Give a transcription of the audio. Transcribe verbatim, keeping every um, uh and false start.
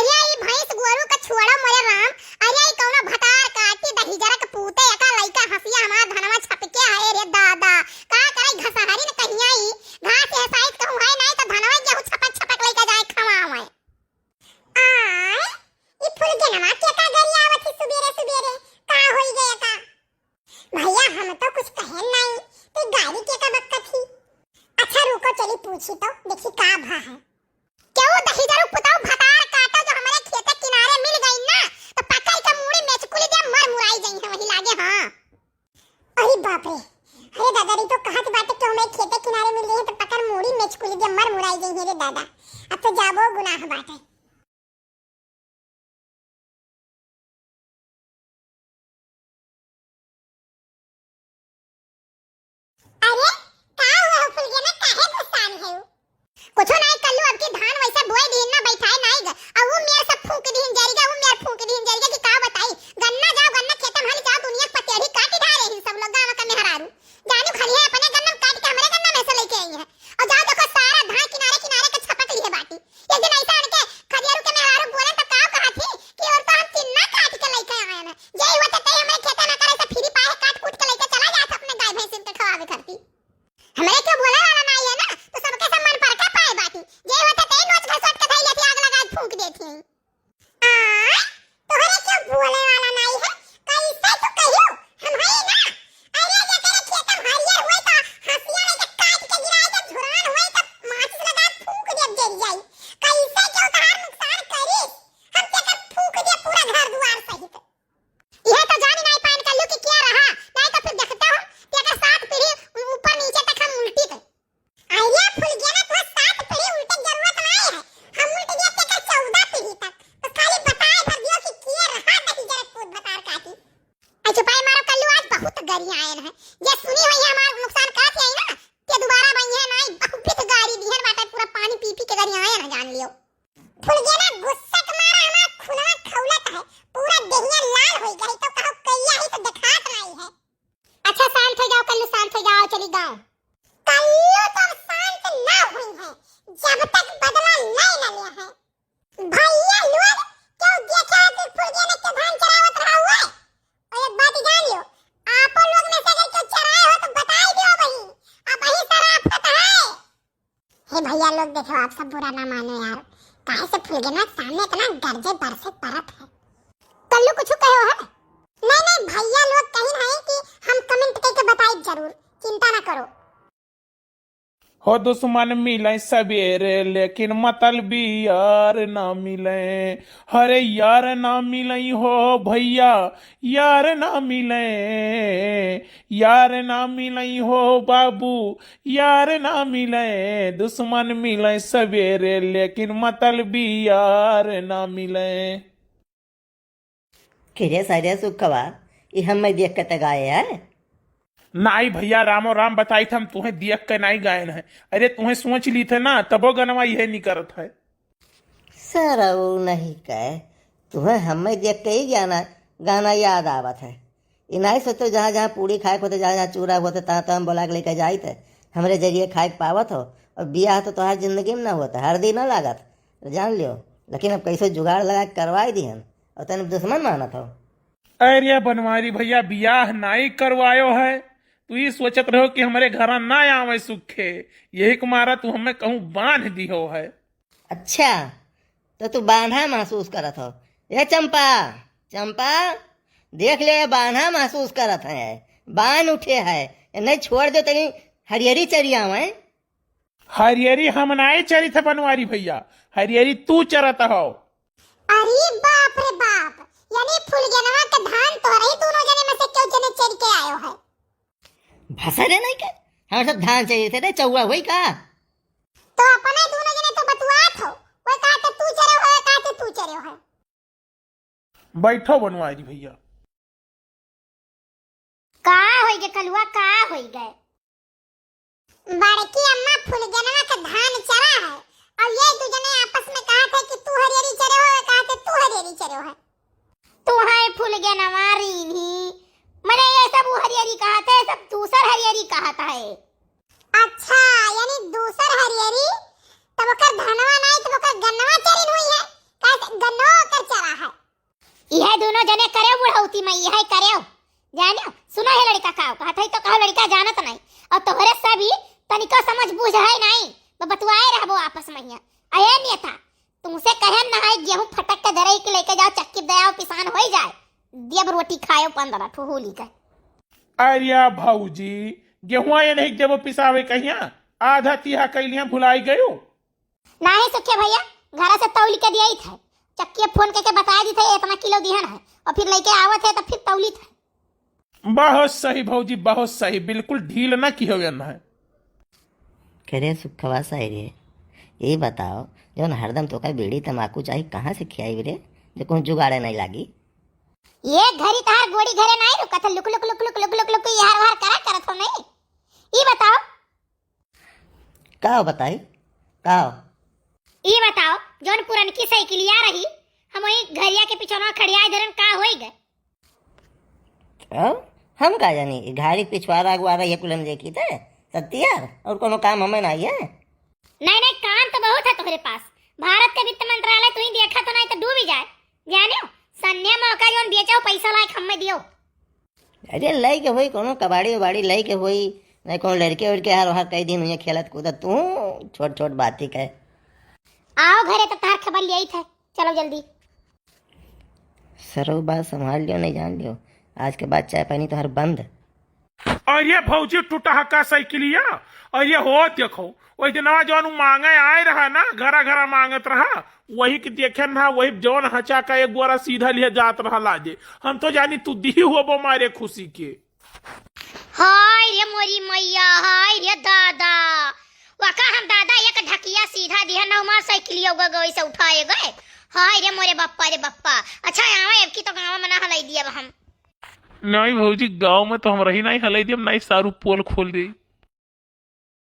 ये ई भैंस गोरू का छोड़ा मोरे राम, अरे ई कौनो भतार काटी दहिजरा के पूते, एका लइका हंसिया हमार धनवा छपके है रे दादा। का करे घसहरी न कहिया ई, घास है साइत कहूँ है नहीं तो धनवा गेहूँ छपक छपक लइका जाए खवावे। आय, ई फुलगेनवा के का गरियावत ही सुबेरे सुबेरे, का होई गया का? भैया, हम तो कुछ कहे नहीं, तू गारी के का बक्कत ही? अच्छा रुको, चली पूछी तो, देखी का भा है। केहू दहिजरू पुताऊ भतार काटा जो हमरे खेते किनारे मिल गई ना, तो पकड़ के मूड़ी मेचकुली दे मर मुराई जाई है वही लागे, हाँ। अरे बाप रे, अरे दादा रे, तो कहत बाटे कि हमें खेते किनारे मिल गई है तो पकड़ मूड़ी मेचकुली दे मर मुराई जाई है रे दादा, अब तो जाबो गुनाह बाटे। अरे, का हुआ हो फुलगेना, काहे गुस्सान है हो? कुछो नाई कल्लू, अब की धान वैसे बोए दीन ना बैठाए नाई ग, अब वो मेर सब फूंक दीन जरिगा, वो मेर फूंक दीन जरिगा कि का बताई, गन्ना जाओ, गन्ना खेतम हल जाओ, दुनिया के पतेड़ी काटी ढारे ही सब लोग गाँव का मेहरारू, जानू खाली है अपने गन्ना काट के हमरे गन्ना में से लेके आई है, और जाओ देखो सारा धान किनारे किनारे के छपक लिए बाटी, एक दिन ऐसा आन के खदियारू के मेहरारू बोले तो का कहा थी कि और तो हम चिन्ना काट के लेके आए हैं। जे हुआ तो तई हमरे खेते ना करे से फ्री पाए काट कूट के लेके चला जात अपने गाय भैंसिन के खवावे करती। हमरे क्यों बोले वाला नहीं है ना, तो सबके सब मन पर के पाए बाटी। जे हुआ तो तई नोच घसोट के धई लेती आग लगा फूंक देती हैं। आ, तोहरे क्यों बोले वाला नहीं है? कैसे तू कहियो? हम हई ना। अरे, जेकरे खेतम हरियर होई त हंसिया लेके काट के गिराई, जब झुरान होई त माचिस लगा फूंक देब, जरि जाई। कैसे क्यों तहार नुकसान करी? हम तेकर फूंक देब पूरा घर दुआर सहित। इहे तो जानी नहीं पाइन कल्लू कि क्या रहा, नहीं तो फिर देखते हो तेकर सात पीढ़ी ऊपर नीचे तक हम उल्टी थे। अरे फुलगेना, तोहर सात पीढ़ी उल्टे के जरूरत नाई है। हम उल्ट गया तेकर चौदह पीढ़ी तक। बस खाली बताए भर दियो कि किए रहा दहिजरा के पूत भतार काटी। अच्छा भाई मारो कल्लू, आज बहुत गरियाएन है। जे सुनी हुई है हमार नुकसान करत है ना, ते दोबारा बइहे नाई, बहुत गारी दिहन बाटे, पूरा पानी पी पी के गरियाएन है, जान लियो। फुलगेना, गुस्सा के मारा हमार खूनवा खौलत है, पूरा देहिया लाल होई गई, तो कहो कहिया ही तो देखात नाई है। अच्छा, शांत हो जाओ कल्लू, शांत हो जाओ, चली गाँव। कल्लू तो अब शांत ना हुई है, जब तक बदला नहीं न ले है। भैया लोग, क्यों देखे हो कि फुलगेना के धान चरावत रहा हुआ है? और एक बात जान लियो, आपो लोग में से अगर क्यों चराए हो तो बताई दियो भाई, अब वही सराफत है। हे भैया लोग, देखो, आप सब बुरा ना मानो यार, काहे से फुलगेना के सामने इतना गरजे बरसे परत है। कल्लू कुछ कहो है? नहीं, नहीं, भैया लोग कहिन है कि हम comment करके बताई जरूर, चिंता ना करो। हो दुश्मन मिले सवेरे, लेकिन मतलबी यार ना मिले। हरे यार ना मिले हो भैया, यार ना मिले, यार ना मिले हो बाबू, यार ना मिले। दुश्मन मिले सवेरे, लेकिन मतलबी यार ना मिले। के रे सारे सुखवा, ई हम्मे देख के ते गाए है? नाई भैया, रामो राम बताई थे, हम तुहें देख के नाई गायन है। अरे तुहें सोच ली थे ना, तबो गनवा इहे निकरत है। सरऊ नहीं कहे, तुहें हम्मे देख के ही गाना, गाना याद आवत है। ई नाई सोचो जहाँ जहाँ पूड़ी खाए के होते, जहाँ जहाँ चूरा होते, तहाँ तहाँ हम बोला के लेके जाइत है। हमरे जरिए खाए के पावत हो, और बियाह तो तोहार जिंदगी में ना होता, हरदी ना लागत, जान लियो। लेकिन अब कैसे जुगाड़ लगा के करवाई दिहन, और तने दुश्मन मानत हो। अरे बनवारी भैया, बियाह नाई करवायो है, तू ई सोचत रहो कि हमरे घरा ना आवे सुखे, यही के मारा तू हमें कहूँ बांध दिहो है। अच्छा, तो तू बांधा महसूस करत हो। ए चंपा, चंपा, देख ले, बांधा महसूस करत है, बांध उठे है, ए नहीं छोड़ दे तनी हरियरी चरी आवे। हरियरी हम नाई चरित है बनवारी भैया, हरियरी तू चरत हो। अरे बाप रे बाप, यानी फुलगेनवा के धान तोहरे ही दोनों जने में से क्यों जने चर के आयो है? भसरे नहीं के, हम सब धान चरित है, चौवा हुई का? तो अपने दोनों जने तो बतुआत हो, वो कहा तो तू चरे हो, वो कहा तो तू चरे हो। बैठो बनवारी भैया। का होई गे कलुआ, का होई गे? बड़की अम्मा फुलगेनवा के धान चरा है और ये दू जने आपस में कहत है कि तू हरियरी चरे हो, कहत है तू हरियरी चरे हो। तू है फुलगेनवा रीन्ही, मने ये सब उ हरियरी कहत है, सब दूसर हरियरी कहत है। अच्छा, यानी दूसर हरियरी, तब ओकर धनवा नाई, तब ओकर गन्नवा चरिन हुई है। काहे से गन्नवा इहे दुनो जने करेउ बुढ़ौती मा, इहे करेउ। जानेउ, सुनो हे लड़िका काउ कहत है तो कहो लड़िका जानत नाहीं। अउर तोहरे सभी तनिको समझ बूझ है नाहीं, ब-, बतुआए रहबो आपस मा हियाँ। अये नेता, तुमसे कहेन ना है गेहूँ फटक के धरे कि लइके जाओ चक्की दयाओ पिसान होइ जाए, देब रोटी खायो पन्द्रह ठो होली के। अरे भौजी, गेहुआ ये नहीं देबो पिसावे कहिया, आधा तीहा कैलिया भुलाई गयो। नाहीं सुखे भइया, घरा से तौली के दिया ही था, चक्की फोन करके बताइ दी था इतना किलो दिहन है, अउर फिर लइके आवत है तो फिर तौली था। बहुत सही भौजी, बहुत सही, बिल्कुल ढील ना किहो है। करे सुखवा साई रे, ये बताओ, जौन हरदम तोका बीड़ी तमाकू चाही, कहाँ से खियाई रे, जो कहूँ जुगाड़े नहीं लागी? ये घरी तहार गोड़ी घरे नाहीं रुकत है, लुक लुक लुक लुक लुक लुक लुक यार वार करा करत हो नहीं। ई बताओ। का बताई? का? ई बताओ, जौन पुरनकी साइकिलिया रही, हम वही घरिया के पिछौनवा खड़ियाए धरन, का होई गए? अब हम का जानी, ई घारी पिछवारा अगुआरा ये कुल हम देखी थे, सत्तियार, और कोनो काम हमें ना है। नहीं, नहीं, काम तो बहुत है तोहरे पास। भारत के वित्त मंत्रालय तू ही देखा तो नहीं तो डूबी जाए। जानेउ, सन्ने मौका जौन बेचो, पैसा लायक हमें दियो। अरे, लई के होई, कोनो कबाड़ी उबाड़ी लई के होई, नहीं कोनो लड़के उड़के हर हर कई दिन हुए खेलत कूदत, तू छोट छोट बाती कहे। आओ घरे तो तार खबर लियाई थे, चलो जल्दी। सरऊ बात संभाल लियो, नहीं जान लियो, आज के बाद चाय पानी तोहर बंद। अरे भौजी, टूटा हका साइकिलिया। अरे हो देखो, वही दिनवा जौन उ मांगे आए रहा ना, घरा घरा मांगत रहा, वही के देखे ना, वही जौन हचा का एक बोरा सीधा लिहे जात रहा लाजे। हम तो जानी तू दिही होबो मारे खुशी के। हाय रे मोरी मैया, हाय रे दादा, वाका हम दादा एक ढकिया सीधा दिहे ना, हमार साइकिलिया उगा गई से उठाए गए। हाय रे मोरे बप्पा रे बप्पा। अच्छा आवा, अब की तो गाँव में ना हलाई दिया हम। नहीं भौजी, गाँव में तो हम रही नहीं हलाई दिया, नहीं सारू पोल खोल दे।